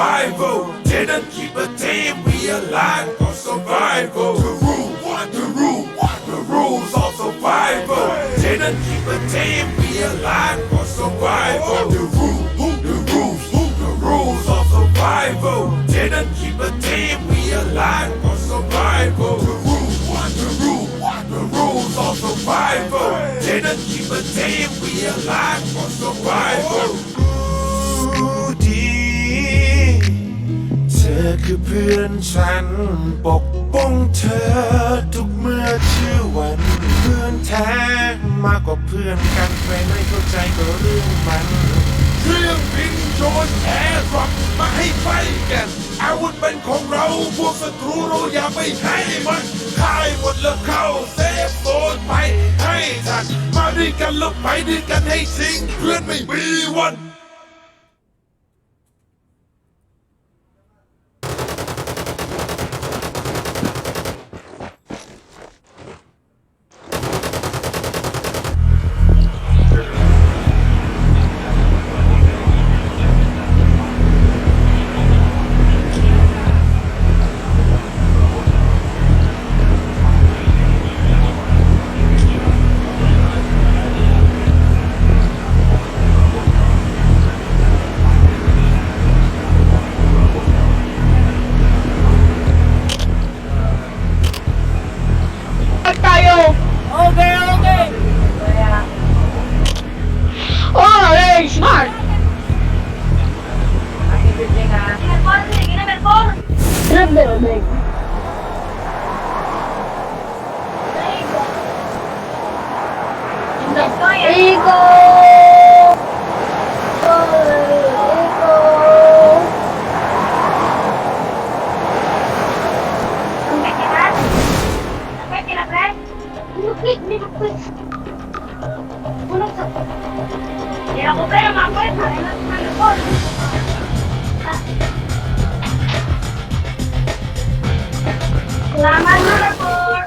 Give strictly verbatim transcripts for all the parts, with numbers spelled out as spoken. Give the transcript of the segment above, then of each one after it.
Survival, didn't keep it tame, we alive for survival. The rule, what the rule, what the rules of survival. Didn't keep it tame, we alive for survival. The rule, who the rules, who the rules of survival. Didn't keep it tame, we alive for survival. The rule, what the rule, what the rules of survival. Didn't keep it tame, we alive for survival. กูดี เธอคือเพื่อนฉัน ปกป้องเธอทุกเมื่อเชื่อวัน เพื่อนแท้มากกว่าเพื่อนกัน ใครไม่เข้าใจก็เรื่องมัน เครื่องบินโดรนแอร์ดรอปมาให้ไฟกัน อาวุธเป็นของเรา พวกศัตรูเราอย่าไปให้มัน ฆ่าให้หมดแล้วเข้าเซฟโซนไปให้ทัน มาด้วยกันแล้วไปด้วยกันให้ทิ้ง เพื่อนไม่มีวัน Tayo. Oke, oke. Oh, hey, smart. Bener, bener, bener. Iko. Iko. Selamat malam, Bor.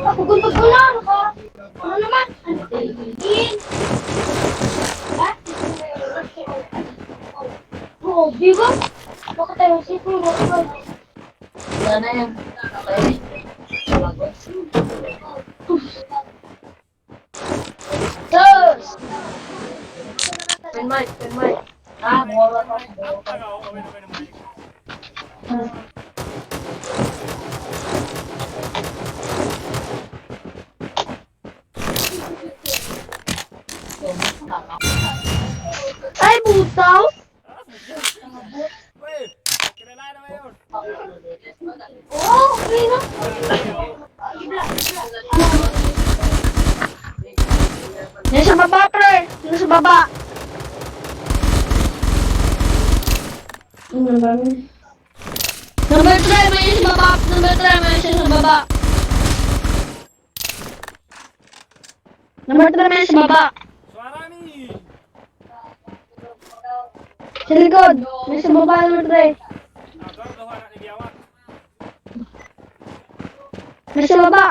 Aku guntur dulu, kok. Ano naman? Ano? Tingin. Ha? Grabe ka. Bakit tayo si Kuya? Wala na yan. Sus! Open mic, open mic. Ah, wala pa. Ay, butaw! Nasa baba, pre. Nasa baba. Number three, may sa baba. Number three, may sa baba. Number three, may sa baba. Suara ni. Sa likod, may sa baba, number three. May sa baba.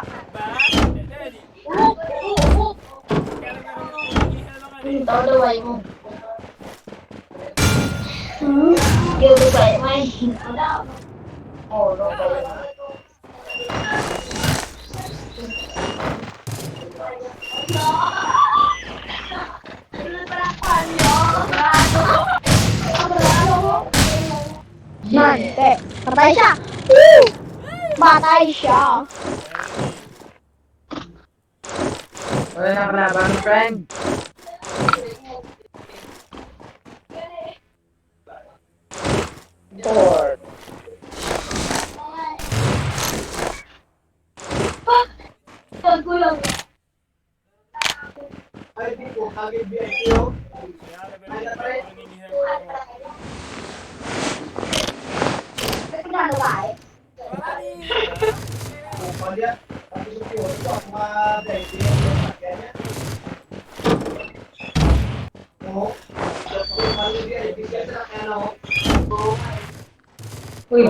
Hmm? Mantap. Patay siya. Woo! Patay siya. Wala na kalaban, friend. Four. Ui.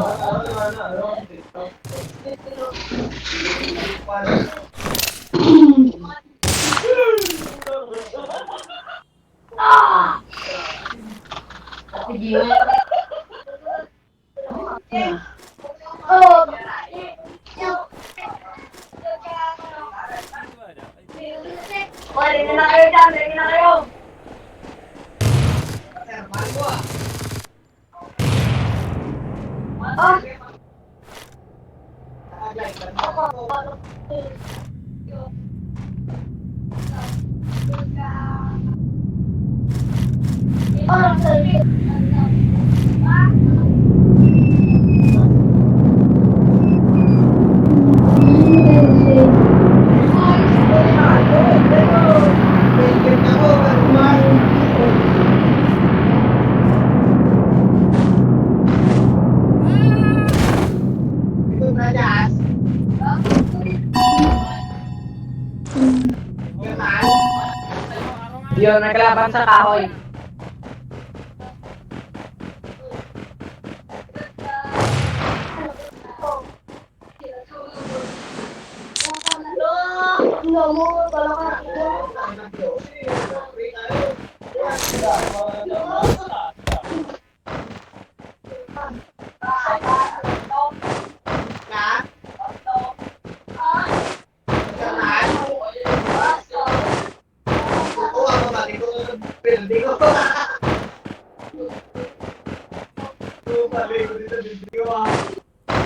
Io, na kelapan sa kahoy.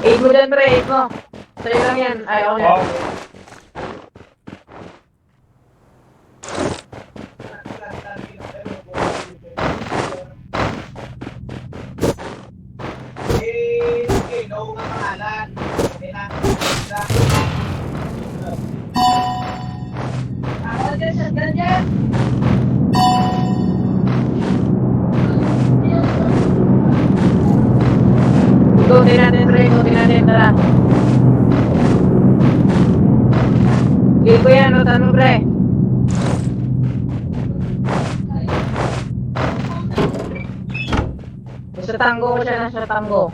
Ego dan pre, ego. Saya lang yan, ay, ako yan. Oh. Ikuti natin, pre. Ikuti natin, tara. Gil ko yan, rutan mo, pre. Sa tanggo ko sian, sa tanggo.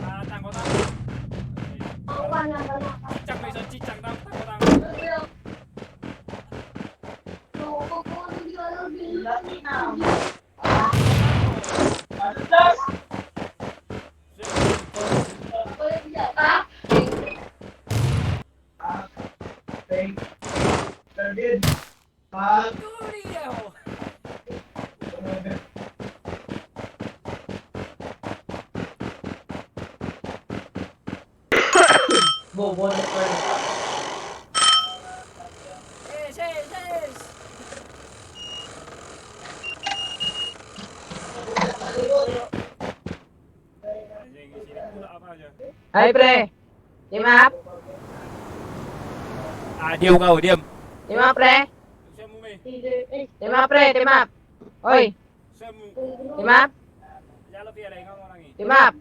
Hai, pre. Team up. Ah, diam kau, diam. Team up, pre. Team up, pre, team up. Oi. Team up. Team up.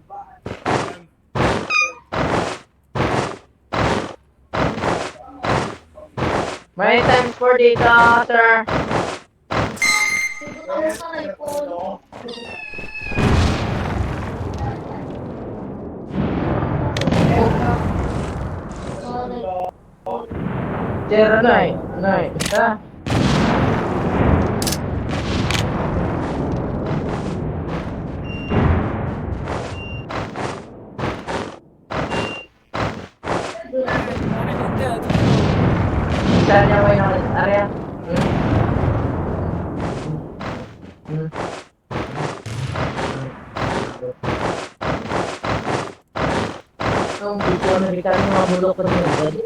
Many thanks for the daughter. Jera nai, nai, ta. Misalnya main area. Hmm. Hmm. Nung bisa Amerika ini mau bulok ke sini, jadi.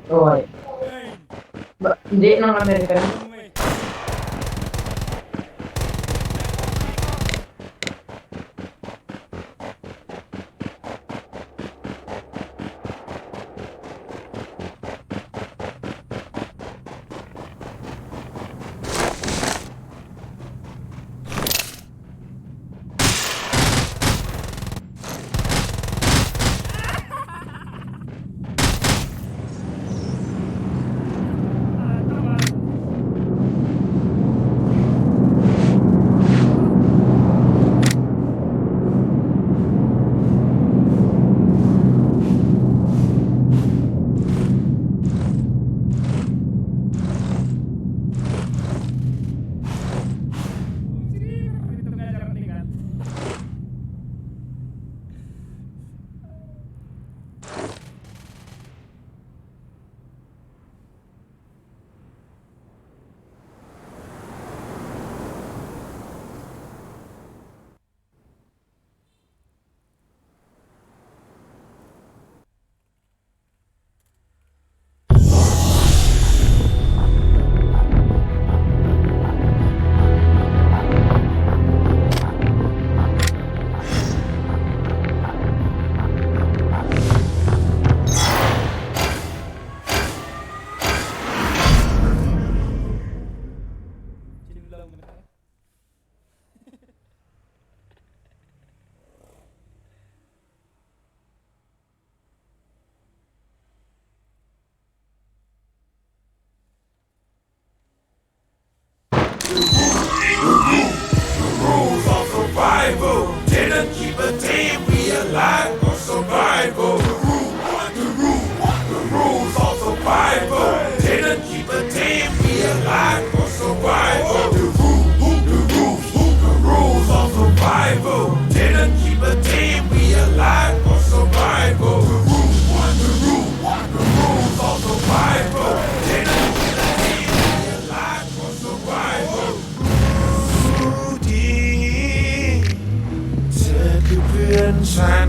Oi. Ba, di nang Amerika. The rules of survival didn't keep a team. We alive for survival. The rule, the rule, the rules of survival didn't keep a team. We alive for survival. The rule, the rules, the rules of survival didn't keep a team. We alive for survival. The rule, the rule, the rules of survival didn't keep a team. We alive for survival. รู้ดี เธอคือเพื่อนฉัน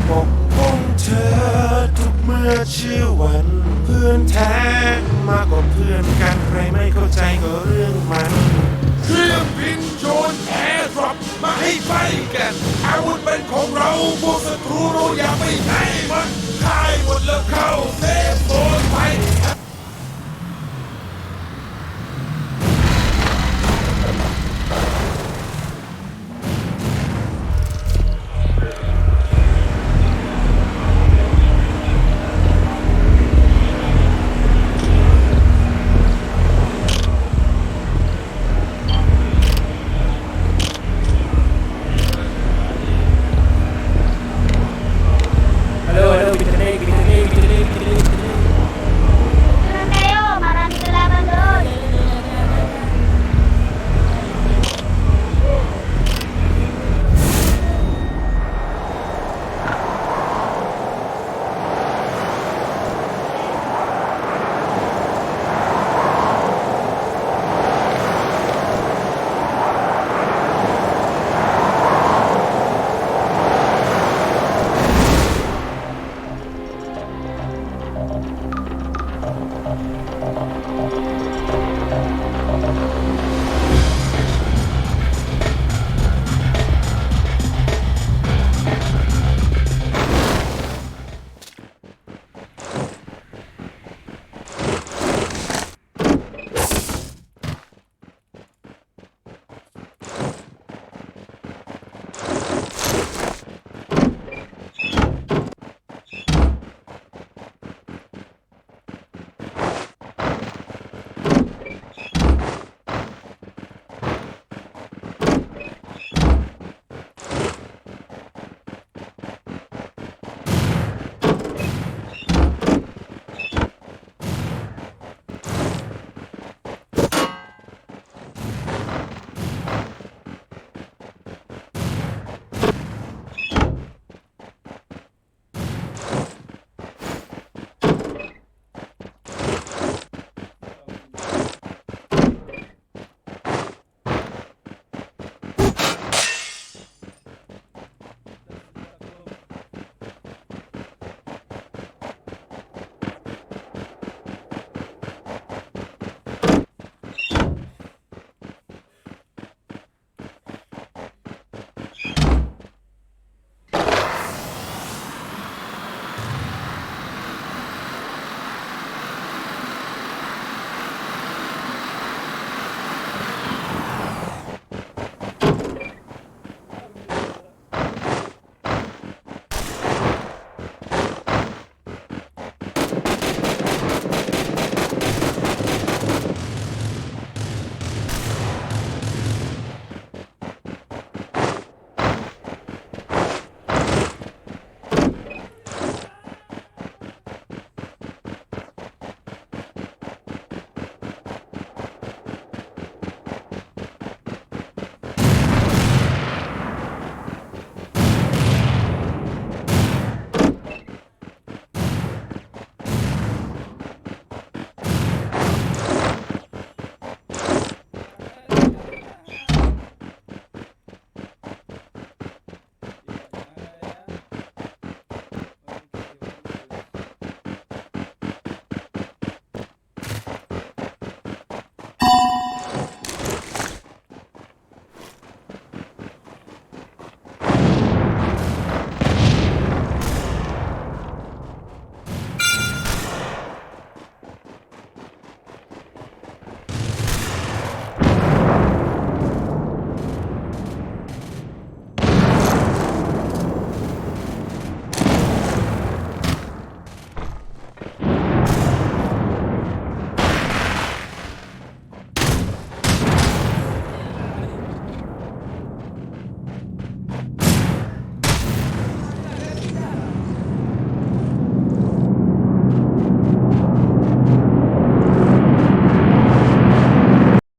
ปกป้องเธอทุกเมื่อเชื่อวัน เพื่อนแท้มากกว่าเพื่อนกัน ใครไม่เข้าใจก็เรื่องมัน เครื่องบินโยนแอร์ดรอปมาให้ไฟกัน อาวุธเป็นของเรา พวกศัตรูเราอย่าไปให้มัน ฆ่าให้หมดแล้วเข้าเซฟโซนไป Halo, halo, kita naik, kita naik, kita naik, kita naik, kita naik. Turun kayo, marami kalaban doon.